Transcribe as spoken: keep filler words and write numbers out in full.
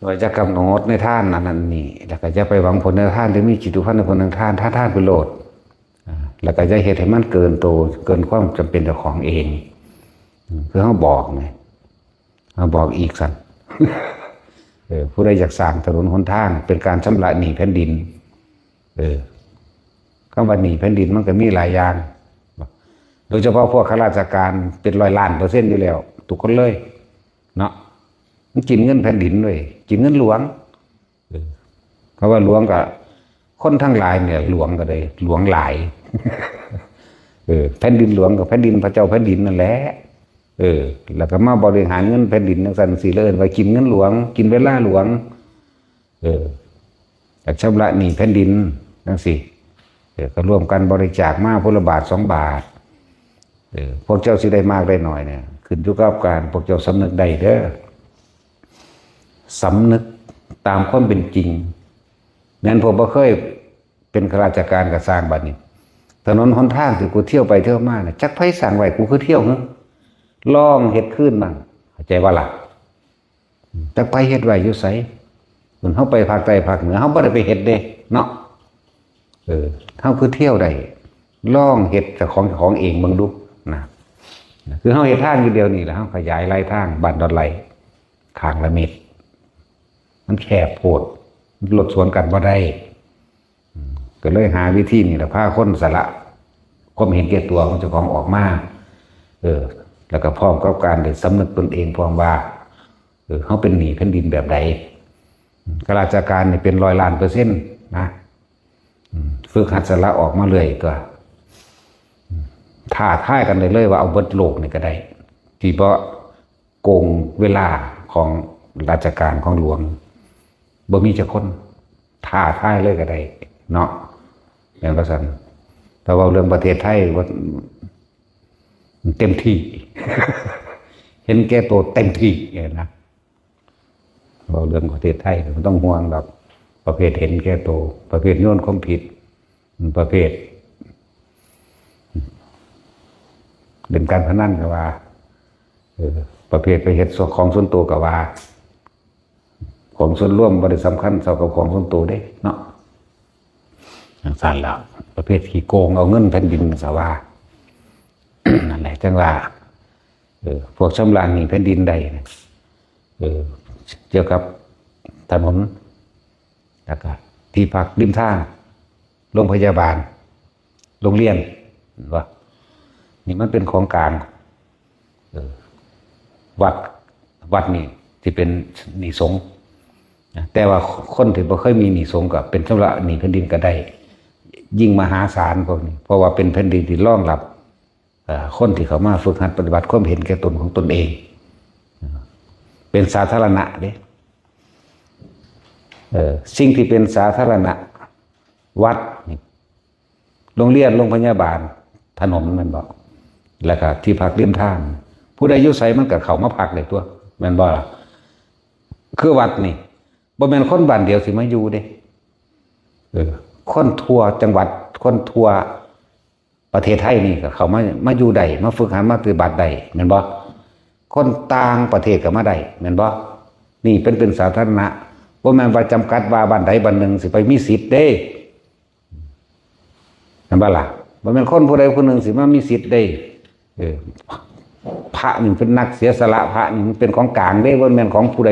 ว่าจะกำหนดในทานอันนั้นนี่ แล้วก็จะไปหวังผลในทานที่มีจิตผูกพันในผลในทาน ทาน ทานไปโลด อ่า แล้วก็จะเฮ็ดให้มันเกินโต เกินความจำเป็นเจ้าของเอง อืม คือเขาบอกไง เขาบอกอีกสั่น เออ ผู้ใดอยากสร้างถนนหนทาง เป็นการชำระหนี้แผ่นดิน เออ คำว่าหนี้แผ่นดินมันก็มีหลายอย่าง โดยเฉพาะพวกข้าราชการเป็นร้อยล้านเปอร์เซ็นต์อยู่แล้ว ทุกคนเลย เนาะ มันกินเงินแผ่นดินเว้ย กินเงินหลวง เออ คำว่าหลวงก็ คนทั้งหลายเนี่ย หลวงก็ได้ หลวงหลาย เออ แผ่นดินหลวงก็แผ่นดินพระเจ้าแผ่นดินนั่นแหละ เออ แล้วก็มาบริหารเงินแผ่นดินจังซั่นสิ แล้วเอิ้นว่ากินเงินหลวง กินเวลาหลวง เออ อยากชำระหนี้แผ่นดินจังซี่ เออ ก็ร่วมกันบริจาคมาผู้ละบาทสองบาท เออ พวกเจ้าสิได้มากได้น้อยเนี่ย ขึ้นอยู่กับการพวกเจ้าสำนึกได้เด้อ สำนึกตามความเป็นจริง แม่นพวกบ่เคยเป็นข้าราชการก็ซ่างบัดนี้ ถนนหนทางที่กูเที่ยวไปเที่ยวมาน่ะ จักไผสร้างไว้ กูคือเที่ยวหึ ลองเฮ็ดคืนมั่ง เข้าใจบ่ล่ะ จักไผเฮ็ดไว้อยู่ไส มันเฮาไปภาคใต้ภาคเหนือ เฮาบ่ได้ไปเฮ็ดเด้ เนาะ เออ เฮาคือเที่ยวได้ ลองเฮ็ดเจ้าของเจ้าของเองเบิ่งดู นะ คือเฮาเฮ็ดทางอยู่เดี๋ยวนี้ แล้วเฮาขยายหลายทาง บ้านดอนไหล ข้างละเม็ด มันแคบโพด มันรถสวนกันบ่ได้ อืม ก็เลยหาวิธีนี่แหละ พาคนสละความเห็นแก่ตัวของเจ้าของออกมา เออ แล้วก็พร้อมกับการได้สำนึกตนเองพร้อมว่า เออ เฮาเป็นหนี้แผ่นดินแบบใด อืม ข้าราชการนี่เป็นร้อยล้านเปอร์เซ็นต์นะ อืม ฝึกหัดสละออกมาเรื่อยตัว อืม ท้าทายกันได้เลยว่าเอาเบิดโลกนี่ก็ได้ ที่บ่โกงเวลาของราชการของหลวง บ่มีจักคน ท้าทายเลยก็ได้ เนาะ แม่นบ่ซั่น แต่ว่าเรื่องประเทศไทยว่าเต็มที่ เห็นแก่ตัวเต็มที่เนี่ยนะ เว้าเรื่องประเทศไทยบ่ต้องห่วงดอก ประเภทเห็นแก่ตัว ประเภทโยนความผิด ประเภทเล่นการพนันก็ว่า เออ ประเภทไปเฮ็ดของส่วนตัวก็ว่า ของส่วนรวมบ่ได้สำคัญเท่ากับของส่วนตัวเด้ เนาะ จังซั่นล่ะ ประเภทขี้โกงเอาเงินแผ่นดินก็ว่า นั่นแหละ จังว่า เออ พวกชำระหนี้แผ่นดินได้นะ เออ เกี่ยวกับถนน แล้วก็ที่พักริมทาง โรงพยาบาล โรงเรียน เห็นบ่ นี่มันเป็นของกลาง เออ วัด วัดนี่ที่เป็นหนี้สงฆ์นะ แต่ว่าคนที่บ่เคยมีหนี้สงฆ์ก็เป็นชำระหนี้แผ่นดินก็ได้ ยิ่งมหาศาลพวกนี้ เพราะว่าเป็นแผ่นดินที่รองรับ เอ่อ คนที่เข้ามาฝึกหัดปฏิบัติความเห็นแก่ตนของตนเอง เป็นสาธารณะเด้ เออ สิ่งที่เป็นสาธารณะ วัดนี่ โรงเรียน โรงพยาบาล ถนน แม่นบ่ แล้วก็ที่พักริมทาง ผู้ใดอยู่ไสมันก็เข้ามาพักได้ตัว แม่นบ่ล่ะ คือวัดนี่ บ่แม่นคนบ้านเดียวสิมาอยู่เด้ เออ คนทั่วจังหวัด คนทั่วประเทศไทยนี่ก็เข้ามา มาอยู่ได้ มาฝึกหัด มาปฏิบัติได้ แม่นบ่ คนต่างประเทศก็มาได้ แม่นบ่ นี่เป็น เป็นสาธารณะ บ่แม่นว่าจำกัดว่าบ้านใดบ้านหนึ่งสิไปมีสิทธิ์เด้ แม่นบ่ล่ะ บ่แม่นคนผู้ใดผู้หนึ่งสิมามีสิทธิ์ได้ เออ พระนี่เป็นนักเสียสละ พระนี่มันเป็นของกลางเด้ บ่แม่นของผู้ใด